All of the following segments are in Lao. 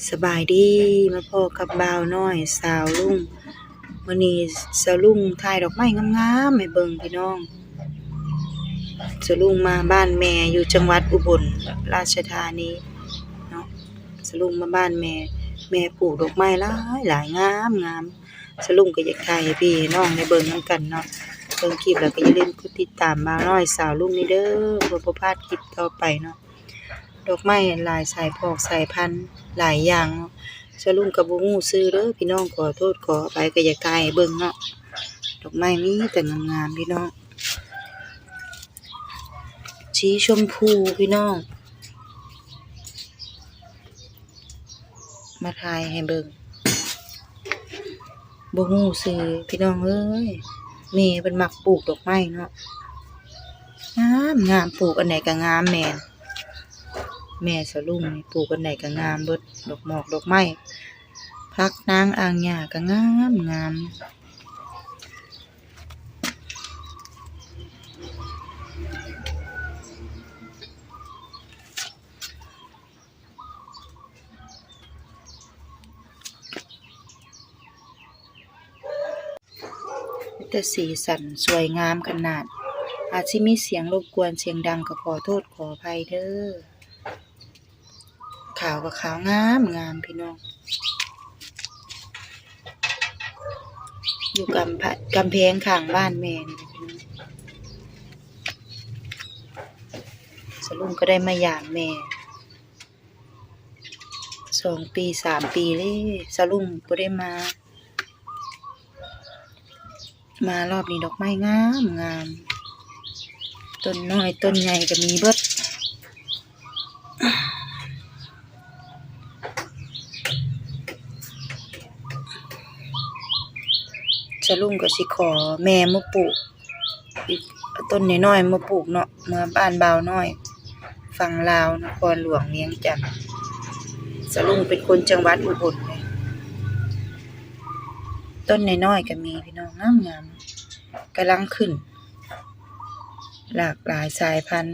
ສະບາຍດີ ມາພໍ້ກັບບ່າວນ້ອຍສາວລຸງ. ມື້ນີ້ສາວລຸງຖ່າຍດອກໄມ້ງາມໆໃຫ້ເບິ່ງພີ່ນ້ອງ. ສາວລຸງມາບ້ານແມ່ຢູ່ຈັງຫວັດອຸບົນລາຊະທານີເນາະ. ສາວລຸງມາບ້ານແມ່ ແມ່ປູກດອກໄມ້ຫຼາຍໆ ງາມໆ. ສາວລຸງກໍຢາກຖ່າຍໃຫ້ພີ່ໃຫ້ນ້ອງໄດ້ເບິ່ງນຳກັນເນາະ. ເບິ່ງຄລິບແລ້ວກໍຢ່າລືມກົດຕິດຕາມບ່າວນ້ອຍສາວລຸງນີ້ເດີ ເພື່ອບໍ່ພາດຄລິບຕໍ່ໄປເນາະ. ດອກໄມ້ຫຼາຍສາຍພອກສາຍພັນຫຼາຍຢ່າງເນາະ. ສາວລຸງກໍບໍ່ຮູ້ຊື່ເດີພີ່ນ້ອງ ຂໍໂທດຂໍອະໄພ ກໍຢາກຖ່າຍໃຫ້ເບິ່ງເນາະ. ດອກໄມ້ມີແຕ່ງາມໆພີ່ນ້ອງ ສີຊົມພູພີ່ນ້ອງ. ມາຖ່າຍໃຫ້ເບິ່ງ ບໍ່ຮູ້ຊື່ພີ່ນ້ອງເອີຍ. ແມ່ເພິ່ນມັກປູກດອກໄມ້ເນາະ ງາມໆ ປູກອັນໃດກໍງາມ. ແມ່ ແມ່ສາວລຸງນີ້ ປູກອັນໃດກໍງາມເບິດ ດອກໝອກດອກໄມ້ ຜັກນາງອ່າງຫຍ້າກໍງາມໆ. ມີແຕ່ສີສັນສວຍງາມຂະໜາດ. ອາດຊິມີສຽງລົບກວນສຽງດັງກໍຂໍໂທດຂໍອະໄພເດີ. ຂາວກໍຂາວງາມງາມພີ່ນ້ອງ ຢູ່ກຳ ກຳແພງຂ້າງບ້ານແມ່ນີ້. ສາວລຸງກໍໄດ້ມາຢາມແມ່ ສອງປີສາມປີເລີຍ ສາວລຸງບໍ່ໄດ້ມາ. ມາລອບນີ້ດອກໄມ້ງາມງາມ ຕົ້ນນ້ອຍຕົ້ນໃຫຍ່ກໍມີເບິດ. ສາວລຸງກໍຊິຂໍແມ່ມາປູກ ເອົາຕົ້ນນ້ອຍໆມາປູກເນາະ ເມືອບ້ານບ່າວນ້ອຍ ຝັ່ງລາວ ນະຄອນຫຼວງວຽງຈັນ. ສາວລຸງເປັນຄົນຈັງຫວັດອຸບົນເດ້. ຕົ້ນນ້ອຍໆກໍມີພີ່ນ້ອງ ງາມໆ ກຳລັງຂຶ້ນ ຫຼາກຫຼາຍສາຍພັນ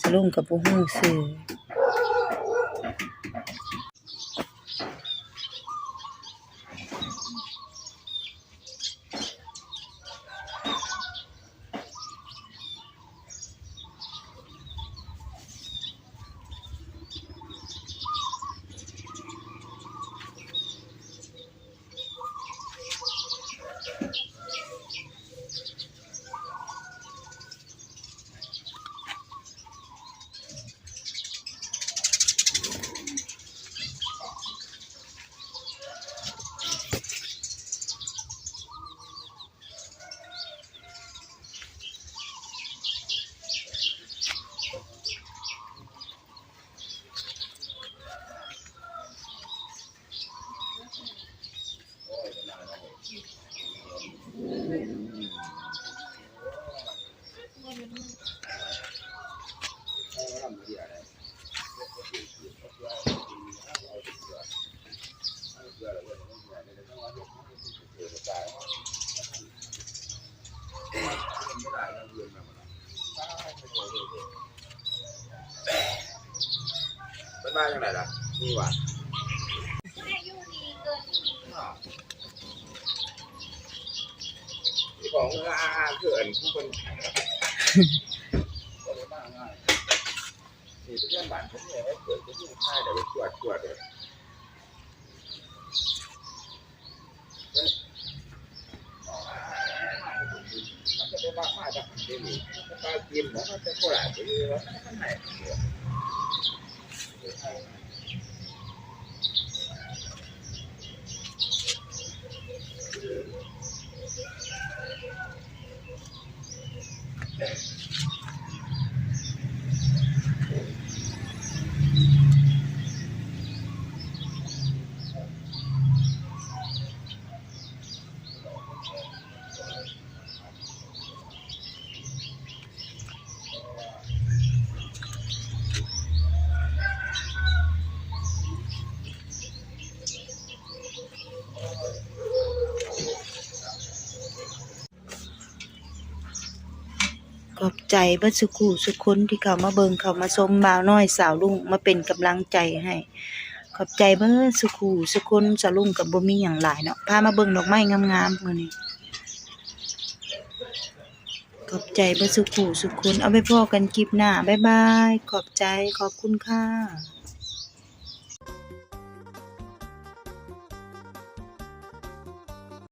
ສາວລຸງກໍບໍ່ຮູ້ຊື່. ເພິ່ນວ່າຈັ່ງໃດລະ? ມີວ່າ ທີ່ບອກວ່າ ອ່າ ຄືອັນຜູ້ເພິ່ນ ບໍ່ໄດ້ມາງ່າຍ ນີ້ເປັນເລື່ອງບ້ານເພິ່ນ ເອີ ເກີດຂຶ້ນ ໄດ້ແລ້ວ ກວດ ກວດ ເອີ. ມັນຈະໄປມາ ມາຈາກເດນີ້ ປາຈີນບໍ ມາຈາກໂຄລາດ ເອີ ມັນໃຫ້ ຂອບໃຈເບິດສູ່ຄູ່ສູ່ຄົນທີ່ເຂົ້າມາເບິ່ງ ເຂົ້າມາຊົມບ່າວນ້ອຍສາວລຸງ ມາເປັນກຳລັງໃຈໃຫ້. ຂອບໃຈເບິດສູ່ຄູ່ສູ່ຄົນ. ສາວລຸງກໍບໍ່ມີຫຍັງຫຼາຍເນາະ ພາມາເບິ່ງດອກໄມ້ງາມໆມື້ນີ້. ຂອບໃຈເບິດສູ່ຄູ່ສູ່ຄົນ. ເອົາໄວ້ພໍ້ກັນຄລິບໜ້າ. ບາຍບາຍ. ຂອບໃຈ. ຂອບຄຸນຄ່ະ.